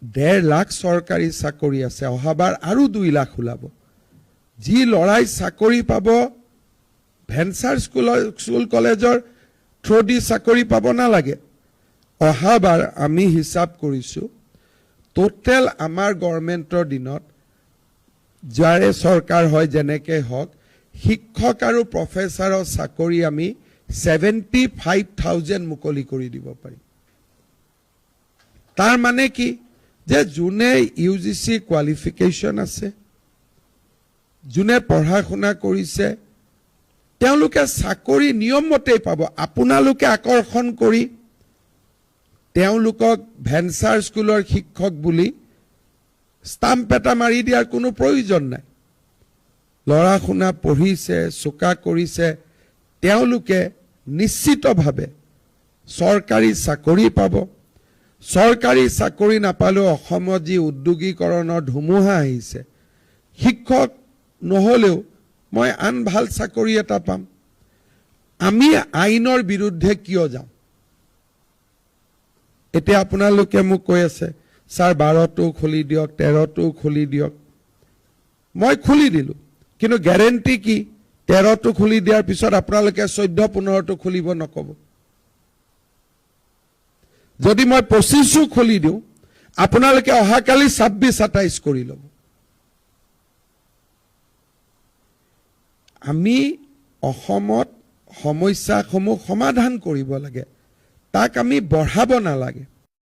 1.5 লাখ চৰকাৰী চাকৰি আছে, অহাবাৰ আৰু 2 লাখ ওলাব। যি ল'ৰাই চাকৰি পাব ভেঞ্চাৰ স্কুল কলেজৰ থ্ৰ' দি চাকৰি পাব নালাগে। অহাবাৰ আমি হিচাপ কৰিছোঁ টোটেল আমাৰ গভৰ্ণমেণ্টৰ দিনত যাৰে চৰকাৰ হয় যেনেকে হওক, শিক্ষক আৰু প্ৰফেচাৰৰ চাকৰি আমি 75,000 মুকলি কৰি দিব পাৰিম। তাৰ মানে কি যে যোনে ইউ জি চি কোৱালিফিকেশ্যন আছে, যোনে পঢ়া শুনা কৰিছে, তেওঁলোকে চাকৰি নিয়মমতেই পাব। আপোনালোকে আকৰ্ষণ কৰি তেওঁলোকক ভেঞ্চাৰ স্কুলৰ শিক্ষক বুলি ষ্টাম্প এটা মাৰি দিয়াৰ কোনো প্ৰয়োজন নাই। ল'ৰা শুনা পঢ়িছে, চোকা কৰিছে, তেওঁলোকে নিশ্চিতভাৱে চৰকাৰী চাকৰি পাব। চৰকাৰী চাকৰি নাপালেও অসমত যি উদ্যোগীকৰণৰ ধুমুহা আহিছে, শিক্ষক নহ'লেও মই আন ভাল চাকৰি এটা পাম। আমি আইনৰ বিৰুদ্ধে কিয় যাম? এতিয়া আপোনালোকে মোক কৈ আছে, ছাৰ 12টো খুলি দিয়ক, 13টো খুলি দিয়ক। মই খুলি দিলোঁ, কিন্তু গেৰেণ্টি কি 13টো খুলি দিয়াৰ পিছত আপোনালোকে 14, 15টো খুলিব নক'ব? যদি মই 25ো খুলি দিওঁ, আপোনালোকে অহাকালি 26, 27 কৰি ল'ব। আমি অসমত সমস্যাসমূহ সমাধান কৰিব লাগে, তাক আমি বঢ়াব নালাগে।